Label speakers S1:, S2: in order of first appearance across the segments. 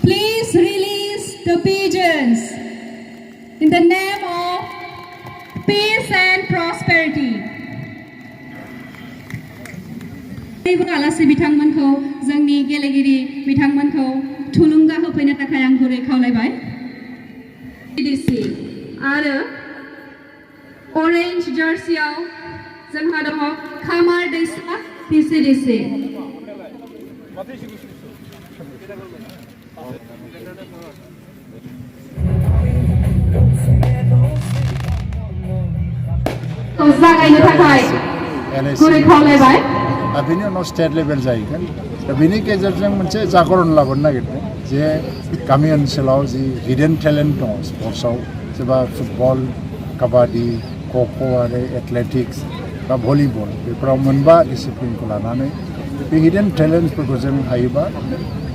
S1: Please release the pigeons in the name of peace and prosperity. आलासि बिथांमोनखौ जोंनि गेलेगिरि बिथांमोनखौ थुलुंगा होफैनो थाखाय आं गुरै खावलायबाय। डिसि आरो अरेन्ज जार्सियाव जोंहा दङ खामार दैसा पिसिडिसि। जागायनो थाखाय गुरै खावलायबाय।
S2: बेनि उनाव स्टेट लेभेल जाहैगोन दा बेनि गेजेरजों मोनसे जागरण लाबोनो नागिरदों जे गामि ओनसोलाव जि हिडेन टेलेन्ट दङ स्पर्ट्सआव सोरबा फुटबल काबादि ख'ख' आरो एथलेटिक्स बा भलिबल बेफोराव मोनबा डिसिप्लिनखौ लानानै बे हिडेन टेलेन्टफोरखौ जों हायोबा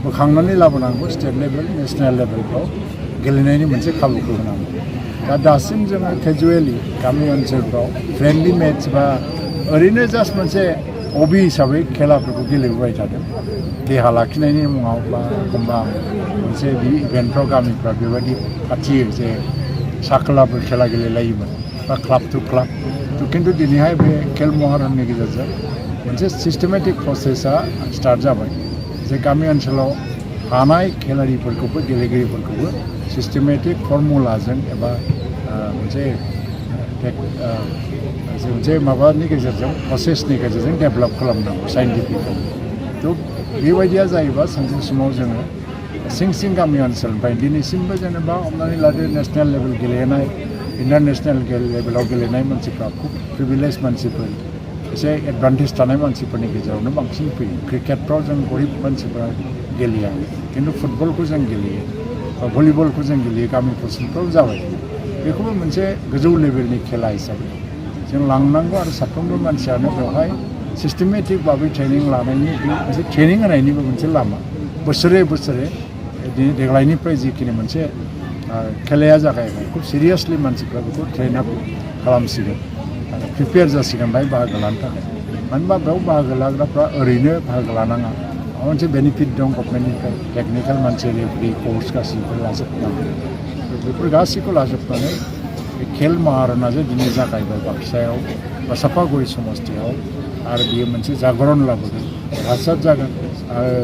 S2: बोखांनानै लाबोनांगौ स्टेट लेभेल नेसनेल लेभेलफ्राव गेलेनायनि मोनसे खाबुखौ होनांगौ। दा दासिम जोङो केजुवेलि गामि ओनसोलफ्राव फ्रेन्डलि मेट्स बा ओरैनो जास्ट मोनसे हबि हिसाबै खेलाफोरखौ गेलेबोबाय थादों देहा लाखिनायनि मुङाव बा एखमबा मोनसे इभेन्टफ्राव गामिफ्रा बेबायदि फाथियो जे साखोलाफोर खेला गेलेलायोमोन बा क्लाब टु क्लाब खिन्थु दिनैहाय बे खेल महारननि गेजेरजों मोनसे सिस्टेमेटिक प्रसेसा स्टार्ट जाबाय जे गामि ओनसोलाव हानाय खेलारिफोरखौबो गेलेगिरिफोरखौबो सिस्टेमेटिक फर्मुलाजों एबा मोनसे माबानि गेजेरजों प्रसेसनि गेजेरजों डेभेलप खालामनांगौ साइन्टिफिकलि थ' बेबायदिया जायोबा सानसे समाव जोङो सिं गामि ओनसोलनिफ्राय दिनैसिमबो जेनेबा हमनानै लादो नेसनेल लेभेल गेलेनाय इन्टारनेसनेल लेभेलाव गेलेनाय मानसिफ्रा खुब प्रिभिलेज मानसिफोर एसे एडभान्टेज थानाय मानसिफोरनि गेजेरावनो बांसिन फैयो। क्रिकेटफ्राव जों गरिब मानसिफ्रा गेलेया खिन्थु फुटबलखौ जों गेलेयो बा भलिबलखौ जों गेलेयो गामि फसलफ्राव जाबाय बेखौबो मोनसे गोजौ लेभेलनि खेला हिसाबै जों लांनांगौ आरो साफ्रोमबो मानसियानो बेवहाय सिस्टेमेटिक भाबै ट्रेनिं लानायनि मोनसे ट्रेनिं होनायनिबो मोनसे लामा बोसोरे देग्लायनिफ्राय जिखिनि मोनसे खेलाया जागायबाय खुब सिरियासलि मानसिफ्रा बेखौ ट्रेन आप खालामसिगोन आरो प्रिपेयार जासिगोन बाहाय बाहागो लानो थाखाय मानो होनबा बेयाव बाहागो लाग्राफ्रा ओरैनो बाहागो लानाङा माबा मोनसे बेनिफिट दं गभर्नमेन्टनिफ्राय टेकनिकेल मानसि रेफारि कर्स गासैबो लाजोबनांगौ बेफोर गासैखौ लाजोबनानै बे खेल महारना जे दिनै जागायबाय बाक्सायाव बा सापागुरि समस्थियाव आरो बियो मोनसे जागरण लाबोगोन देरहासार जागोन आरो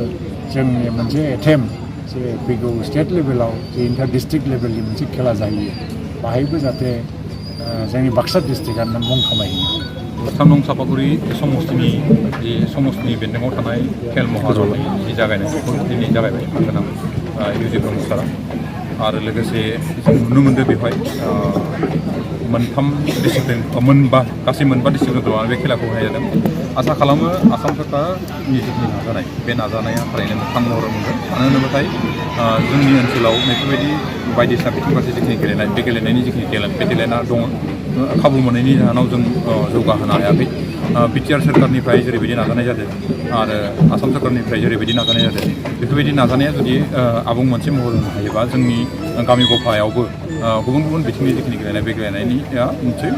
S2: जोंनि मोनसे एटेम्प जे फैगौ स्टेट लेभेलाव जे इन्टार डिस्ट्रिक्ट लेभेलनि मोनसे खेला जाहैयो बाहायबो जाहाथे जोंनि बाक्सा डिस्ट्रिक्टआनो मुं खामायो।
S3: सान्दुं सापागुरि समस्थिनि बेन्दोङाव थानाय खेल महारननि जि जागायनाय बेखौ दिनै जागायबाय गोनां इउजि ब्रह्म सारा आरो लोगोसे जों नुनो मोनदों बेवहाय मोनथाम डिसिप्लिन गासै मोनबा डिसिप्लिन दङ बे खेलाखौ होनाय जादों। आसा खालामो आसाम सरकारनि जिखिनि नाजानाय बे नाजानाया थारैनो मोगथां महर मोनगोन मानो होनोब्लाथाय जोंनि ओनसोलाव बेफोरबायदि बायदिसिना बिथिं फारसे जिखिनि गेलेनाय बे गेलेनायनि जिखिनि टेलेन्ट बे टेलेन्टआ दङ खाबु मोननायनि जाहोनाव जों जौगाहोनो हायाखै। बिटिआर सरकारनिफ्राय जेरैबायदि नाजानाय जादों आरो आसाम सरकारनिफ्राय जेरैबायदि नाजानाय जादों बेफोरबायदि नाजानाया जुदि आबुं मोनसे महर होनो हायोबा जोंनि गामि गफायावबो गुबुन बिथिंनि जिखिनि गेलेनाय बे गेलेनायनिया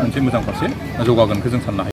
S3: मोनसे मोजां फारसे जौगागोनखौ जों साननो हायो।